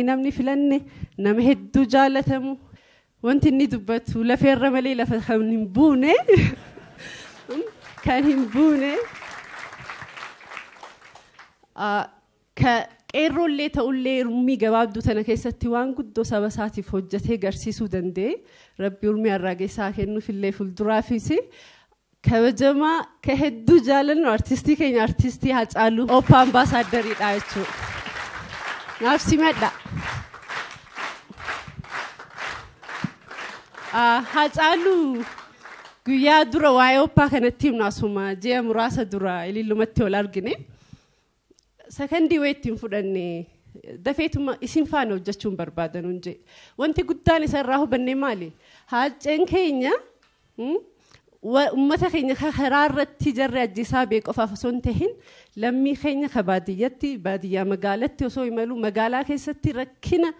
Namni filanne nama hedduu jaalatamu, wanti inni dubbatu lafeerra malee lafa kan hin buune kan hin buune, ka qeerroollee ta'ullee urmii gabaabduu tana keessatti waan guddoo saba isaatiif hojjetee garsiisuu danda'e. Rabbi urmii harraagessaa kennuufillee fuulduraafis kabajamaa ka hedduu jaalannu artistii keenya, artistii Haacaaluu, OPA ambaasaaddariidha jechuudha. Naaf simadha. Haacaaluu guyyaa dura waa'ee OPA kanatti himnu asuma ji'a muraasa dura ilillumatti ol argine. Sakandii wayii ittiin fudhanne, dafeetuma isin faana hojjechuun barbaadan hun jedhe. Wanti guddaan isa irraa hubanne maali? Haaceen keenya uummata keenya karaa irratti jarri ajjeesaa bee qofaaf osoo hin tahin, lammii keenya ka baadiyyatti, baadiyyaa magaalatti osoo imalu, magaalaa keessatti rakkina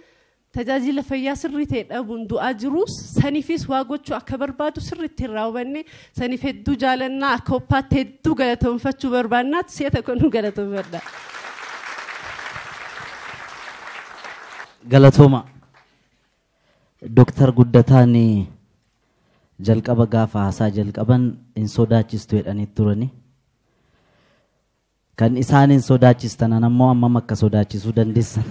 tajaajila fayyaa sirrii ta'e dhabuun du'aa jirus saniifis waa gochuu akka barbaadu sirriitti irraa hubanne. Saniif hedduu jaalannaa, akka OPAatti hedduu galatoonfachuu barbaannaatti si'a tokko nu galatoonfadha. Galatooma. Dooktar Guddataan jalqaba gaafa haasaa jalqaban hin sodaachistu jedhanii turani. Kan isaan hin sodaachistan ammoo ammam akka sodaachisuu dandeessan.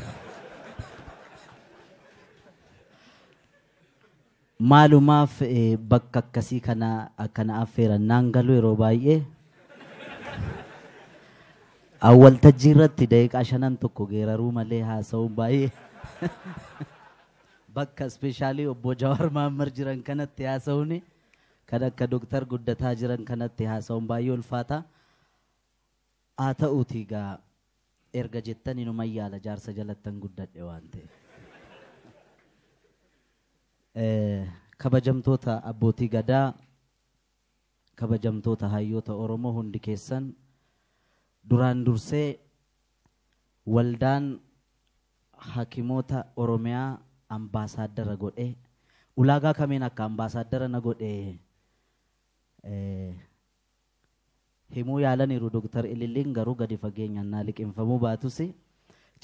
Maalumaaf bakka akkasii kana akkana affeeran naan galu yeroo baay'ee. Waltajjii irratti daqiiqaa shanan tokko geeraruu malee haasa'uun baay'ee. Bakka ispeeshaalii obbo Jawaar Mahaammad jiran kanatti haasa'uun, kan akka Dooktar Guddataa jiran kanatti haasa'uun baay'ee ulfaata. Haa ta'uuti egaa erga jettan inuma yaala, jaarsa jalattan guddadhe waan ta'eef. Kabajamtoota abbootii gadaa, kabajamtoota hayyoota Oromoo hundi keessan, duraan dursee waldaan hakimoota Oromiyaa ambaasaaddara godhee ulaagaa kamiin akka ambaasaaddara na godhee himuu yaalaniiru Dooktar Ililliin, garuu gadi fageenyaan naa liqinfamuu baatus,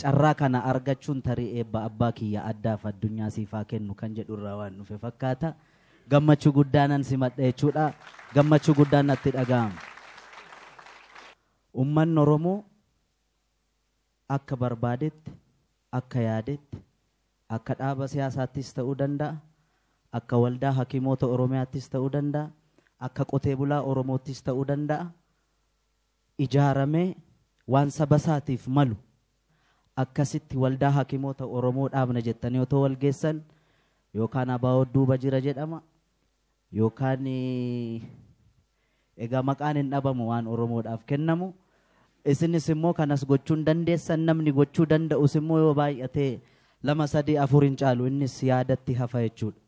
carraa kana argachuun tarii eebba abbaa kiyya addaaf addunyaa siifaa kennu kan jedhu irraa waan dhufe fakkaata. Gammachuu guddaanan simadha jechuudha. Gammachuu guddaan natti dhaga'ama. Uummanni Oromoo akka barbaadetti, akka yaadetti, akka dhaaba siyaasaattis ta'uu danda'a, akka waldaa hakimoota Oromiyaattis ta'uu danda'a, akka qotee bulaa Oromoottis ta'uu danda'a. Ijaaramee waan saba isaatiif malu akkasitti waldaa hakimoota Oromoo dhaabna jettanii otoo wal geessan, yookaan ABO duuba jira jedhama, yookaan egaa maqaan hin dhabamu waan Oromoodhaaf kennamu. Isinis immoo kanas gochuu hin dandeessan, namni gochuu danda'us immoo yoo baay'atee lama, sadii, afur hin caalu, innis yaadatti hafa jechuudha.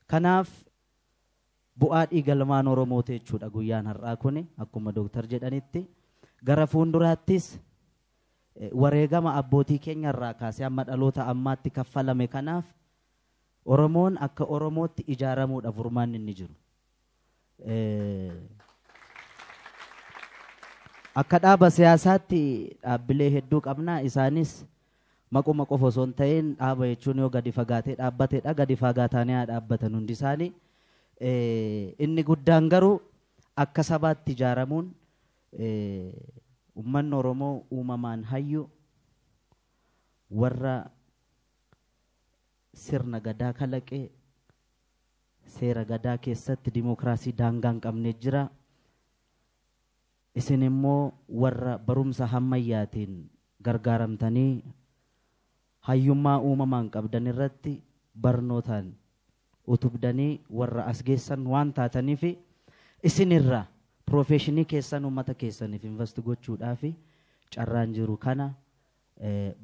Kanaaf bu'aa dhiigalmaan Oromooti jechuudha guyyaan har'aa kuni, akkuma dooktar jedhanitti. Gara fuulduraattis wareegama abbootii keenya irraa kaasee amma dhaloota ammaatti kaffalame kanaaf Oromoon akka Oromootti ijaaramuudha furmaanni inni jiru. Akka dhaaba siyaasaatti dhaabbilee hedduu qabna, isaanis maquma qofa osoo hin ta'in dhaaba jechuun yoo gadi fagaatee dhaabbateedha, gadi fagaatanii haa dhaabbatan hundi isaanii. Inni guddaan garuu akka sabaatti ijaaramuun, uummanni Oromoo uumamaan hayyu, warra sirna gadaa kalaqee, seera gadaa keessatti dimookiraasii daangaa hin qabne jira. Isin immoo warra barumsa hammayyaatiin gargaaramtanii hayyummaa uumamaan qabdan irratti barnootaan utubdanii warra as geessan waan taataniif, isinirra piroofeeshinii keessan uummata keessaniif invest gochuudhaaf carraan jiru kana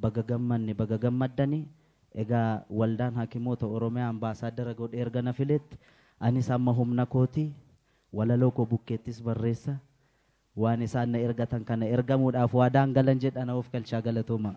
baga gammanne, baga gammaddani. Egaa waldaan hakimoota Oromiyaa ambaasaaddara godhee erga na filetti, anis amma humna kooti walaloo koo bukkeettis barreessa waan isaan na ergatan kana ergamuudhaaf waadaan galan jedha. Na of galchaa, galatooma.